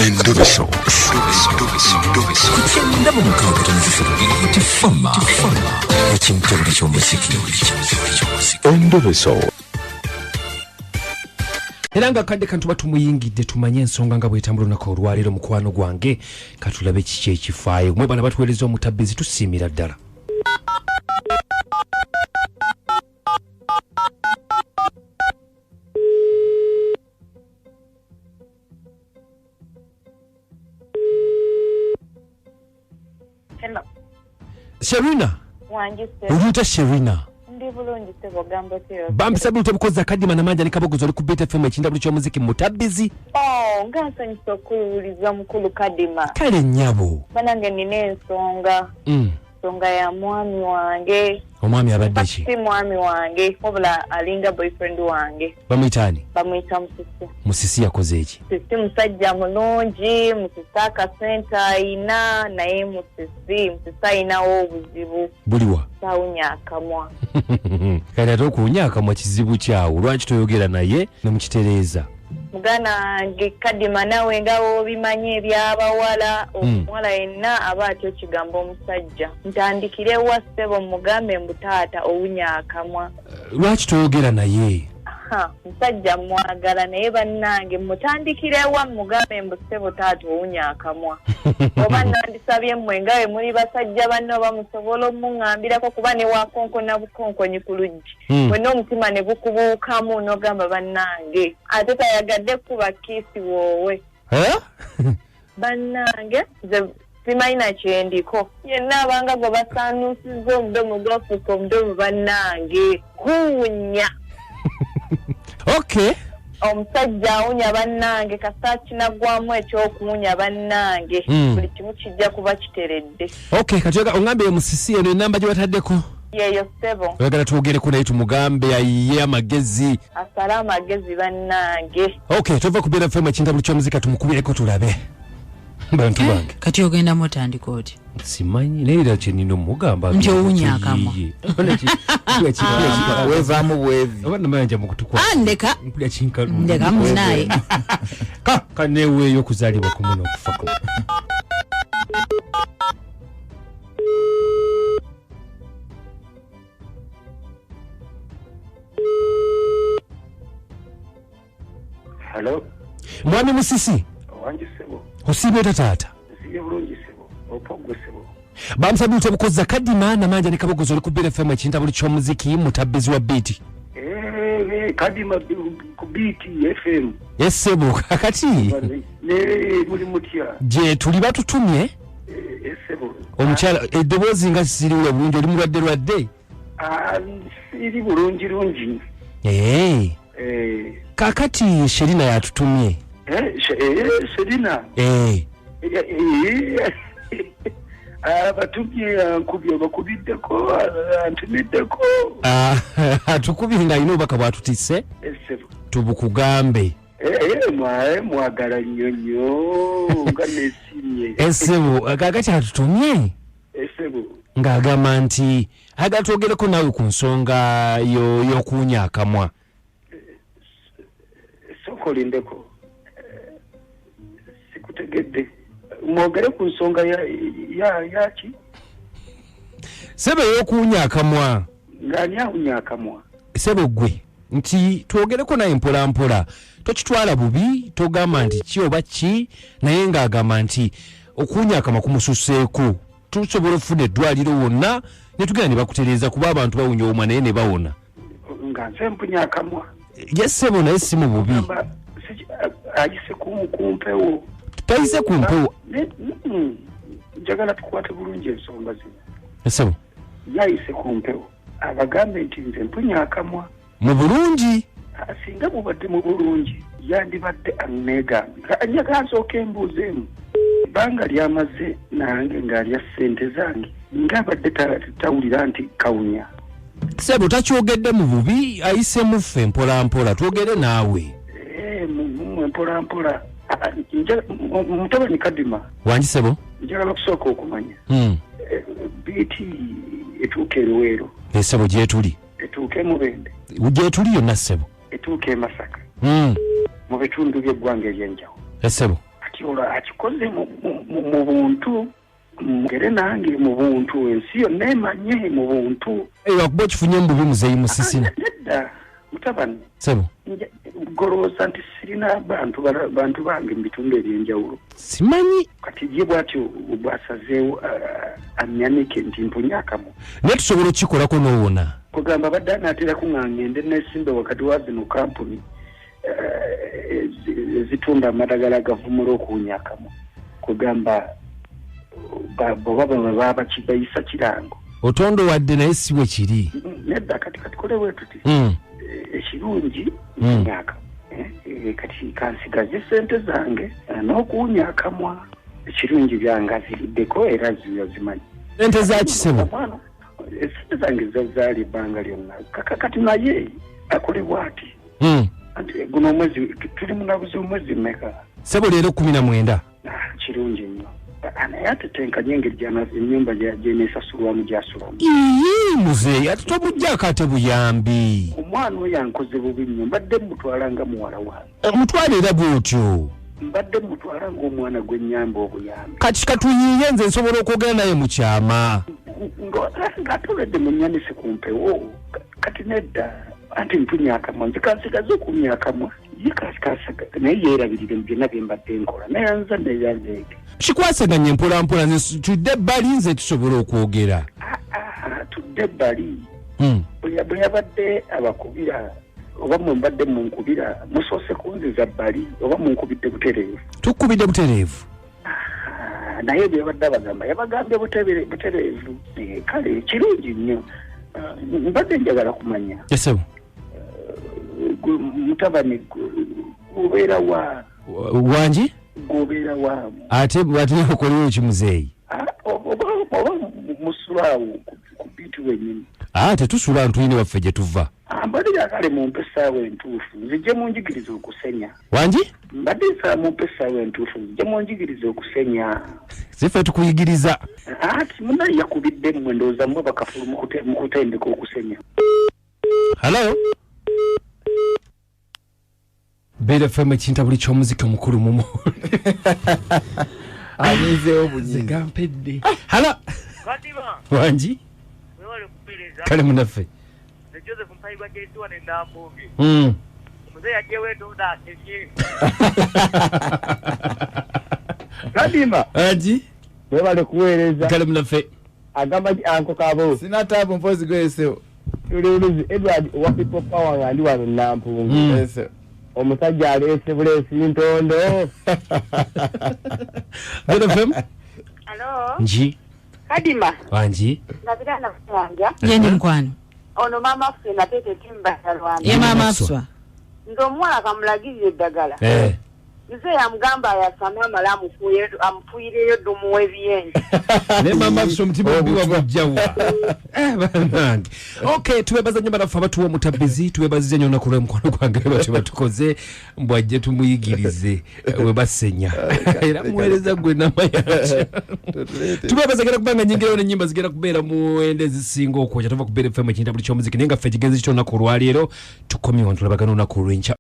Endobeso. Ku 96.3 Beat Fama. Ekintobuli ky'omuziki. Endobeso. Era nga kadde kantuba tumuyingidde, tumanye ensonga nga bwetambula olunaku olwaleero. Mukwano gwange, katulabe kiki ekifaayo. Mwe bana batuweereza omutabbizi, tusiimira ddala. Hello. Sherina. Wangi ssebo. Oluyita Sherina? Ndi bulungi ssebo, gamba otyo? Bampisa buli tebukoza Kadima Namanja ne Kabogoza, oli ku Beat FM, ekindabuli ky'omuziki, mutabbizi. Oh, nga nsanyusa okuwuliza mukulu Kadima. Kale nnyabo. Banange, nina ensonga. Ensonga ya mwami wange. Omwami abadde ki? Si mwami wange, wabula alinga boyfriend wange. Bamuyita ani? Bamuyita Musisi. Musisi yakoze eki? Musisi musajja mulungi, Musisi akasente ayina, naye Musisi ayinawo obuzibu. Buliwa? Tawunya akamwa. Kati ate okuwunya akamwa kizibu kyawo? Lwaki toyogera naye nemukitereeza? Muganda wange Kadima, nawe nga wobimanyi ebyabawala, omuwala yenna aba atya okigamba omusajja. Ntandikire wa ssebo mugambe mbu taata owunya akamwa? Lwaki toyogera naye? Aha, musajja mwagala, naye bannange mutandikire wa mugambe mbu ssebo taata owunya akamwa? Oba nandisabye mmwe nga bwe muli basajja banne, oba musobola omuŋŋambirako, kuba ne wakonkona bukonkonyi ku luggi, wenna omutima ne gukubuukamu n'ogamba bannange, ate tayagadde kuba kiss woowe. Eh? Bannange, nze simanyi na kyendiko. Yenna abanga gwe basaanuusiza omudomo, gwafuuka omudomo, bannange, guwunya. Omusajja awunya bannange, kasita kinaggwamu ekyokuwunya bannange, buli kimu kijja kuba kiteredde. Okay, kati oŋŋambye Musisi, eno enamba gye bataddeko? Yeeyo ssebo. Oyagala twogereko naye tumugambe ayiye amagezi? Asale amagezi bannange. Okay, tova ku Beat FM, ekintabuli ky'omuzika, tumukubireko tulabe, bantu bange. Kati ogenda mutandika oti? Simanyi, naye era kyenina omugamba Nti owunya akamwa. Wevaamu bwevi. Oba namayanja mukutukwa. Ah, ndeka. Mpulira kinkalu. Ndeka munaye. Ka kaneweeyo okuzaalibwa kumu n'okufa kumu. Hello. Mwami Musisi. Wangi ssebo. Osiibye ota taata? Nsiibye bulungi ssebo, opogwe ssebo. Bamusabye tebukoza Kadima Namanja ne Kabogoza, oli ku Beat FM, ekintabuli ky'omuziki, mutabbizi wa Beat. Eh, Kadima ku Beat FM. Essebo, kakati Ne muli mutya? Gye tuli, batutumye. Essebo. Omukyala eddoboozi nga siriwula bulungi, oli mulwadde lwadde? Ah, siri bulungi lungi. Ee. Kakati Sherina yatutumye. Sherina? Ee. Abatumye ankubye, bakubiddeko, antumiddeko. Ah, atukubye ng'alina obubaka bwatutisse. Essebo. Tubukugambe. Mwagala nnyo nnyo, nga nesimye. Essebo, kakati atutumye Essebo. ng'agamba nti ayagala twogereko naawe ku nsonga y'okuwunya akamwa. Sooka olindeko. Sikutegedde, mwogere ku nsonga yaki? Sebe, y'okuwunya akamwa. Ng'ani awunya akamwa? Sebo gwe, nti twogereko naye mpola mpola, tokitwala bubi, togamba nti ki oba ki, naye ng'agamba nti okuwunya akamwa kumususeeko, tusobola okufuna eddwaliro wonna ne tugenda ne bakutereeza, kuba abantu bawunya omwa naye ne bawona. Nga nze mpunya akamwa? Ye ssebo, naye si mu bubi. Gamba, ayise ku mpewo? Tayise ku mpewo. Njagala tukwate bulungi ensonga zino. Ssebo. Yayise ku mpewo abagambe nti nze mpunya akamwa? Mu bulungi. Ah, singa mubadde mu bulungi yandibadde aneegambye. Njagala nsooka embuuzeemu, ebbanga lyamaze nange ng'alya ssente zange ng'abadde tawulira nti kawunya? Ssebo, takyogedde mu bubi, ayise muffe mpola mpola twogere naawe. Eh, mumwe mpola mpola. Ah, mutabani Kadima. Wangi ssebo. Njagala okusooka okumanya, Beat etuuka eruweero? Essebo, gyetuli. Etuuka emubende? Gyetuli yonna ssebo. Etuuka e Masaka, mu bitundu by'eggwanga ebyenjawulo? Essebo. Kati Ekikolwa akikoze mu buntu, mugere nange mu buntu, ensi yonna emanye mu buntu. Lwakuba okifunye mu bubi, muzeeyi Musisina. Nedda, mutabani. Sebo. Golowooza nti sirina bantu bange mu bitundu ebyenjawulo? Simanyi. Kati ye bwatyo bwasazeewo anyanike nti mpunye akamwa. Naye tusobola okukikolako n'owona. Kugamba abadde anaatera kuŋŋa ngende nesimbe wakati wa zino kampuni ezitunda amadagala agavumula okuwunya akamwa, kugamba oba baba bakibayisa kirango. Otondowadde, naye si bwe kiri. Nedda, kati katukole bwe tuti. Ekirungi myaka kati kansigaze sente zange n'okuwunya akamwa, ekirungi byange aziriddeko era zimanyi. Sente za kisebo? Mwana, esente zange zazaali ebbanga lyonna. Kati naye akole bwati. Anti guno omwezi tuli munabuzi, omwezi mmeka? Sebo, leero 19. Ah, kirungi nnyo. Ah, naye ate tenkanye engeri ennyumba gyeneesasulwamu gyasulamu. Iyi, muzeeyi, ate tomugjaako ate buyambi. Omwana oyo ankoze bubi nnyo, mbadde mutwala nga muwala wange. Mutwale era bw'otyo. Mbadde mutwala ng'omwana gwe nnyamba obuyambi. Kati katuyiiye, nze nsobola okwogera naye mu kyama. Ng'atoledde munyanise ku mpewo. Kati nedda, anti mpunya akamwa, nze kansigaze okuwunya akamwa, ye naye yeerabirire mu byonna bye mbadde nkola, nayanza neyanzeege. Kikwasaganye mpolampola, nze tudde ebbali, nze tusobola okwogera. Ah, tudde ebbali. Bwe yabadde abakubira, oba mwe mbadde munkubira, musoose kunziza bbali oba munkubidde butereevu? Tukubidde butereevu. Ah, naye bwe yabadde abagamba, yabagambye butereevu. Kale kirungi nnyo. Ah, mbadde njagala kumanya, esebo. Gwe mutabani, gwobeera wa? Wangi? Gwobeera wa? Ate okolewo ki, muzeeyi? Ah, oba musulaawo ku biiti wennyini? Ah, tetusula, ntulina waffe gye tuva. Ah, mbadde njagala mumpe essaawa entuufu nzijje munjigiriza okusenya. Wangi? Mbadde nsaba mumpe essaawa entuufu nzijje munjigiriza okusenya. Siffe tukuyigiriza. Ati munaye yakubidde mmwe, ndowooza mmwe bakafulu mu kutendeka okusenya. Hello, Beera FM, ekintabuli ky'omuziki omukulu mumu. Anyizeewo bunyizi. Gampedde. Hello. Katiba, Wangi. wewale kupeereza. Kale munaffe. Ne Joseph Mpayigwa Kyesiwa ne Nambuge. Muzeeyi aggyewo entonda atemye. Kadima. Wangi. Webale kuweereza. Kale munaffe. Agamba ki anko kabo? Sina taabu, mpozi gwesewo. Tuli Edward owa People Power nga ndi wano Nampungu. Ese. Omusajja aleese buleesi ntondo. Beera FM. Alo, Nji. Kadima, Wangi. nabirana kuyanja. Ye ndi mukwano. Ono maama ffe natete timbatalwana. Ye maama Afswa. Nze omuwala kamulagirira eddagala. Nze yamugamba ayasame amale amufuyireyo ddumu w'ebyenje. Naye maama Afisa, omutima omubi wagujjawa? Bannange, okay, tubebaza nnyo banaffe abatuwa omutabizi, tubebaziza nnyo olunaku lw'emukwano gwange batyo batukoze mbwajje tumuyigirize we basenya, era muweereza gwe namayanja. Tubebaza genda kubanga nyingirayo nenyimba zigenda kubeera mu ende ezisinga okwokya. Tuva kubeera FM, ekintabuli ky'omuziki, naye nga ffe ekigenzi ky'olunaku olwaleero tukomyewo, ntulabagana olunaku olw'enkya.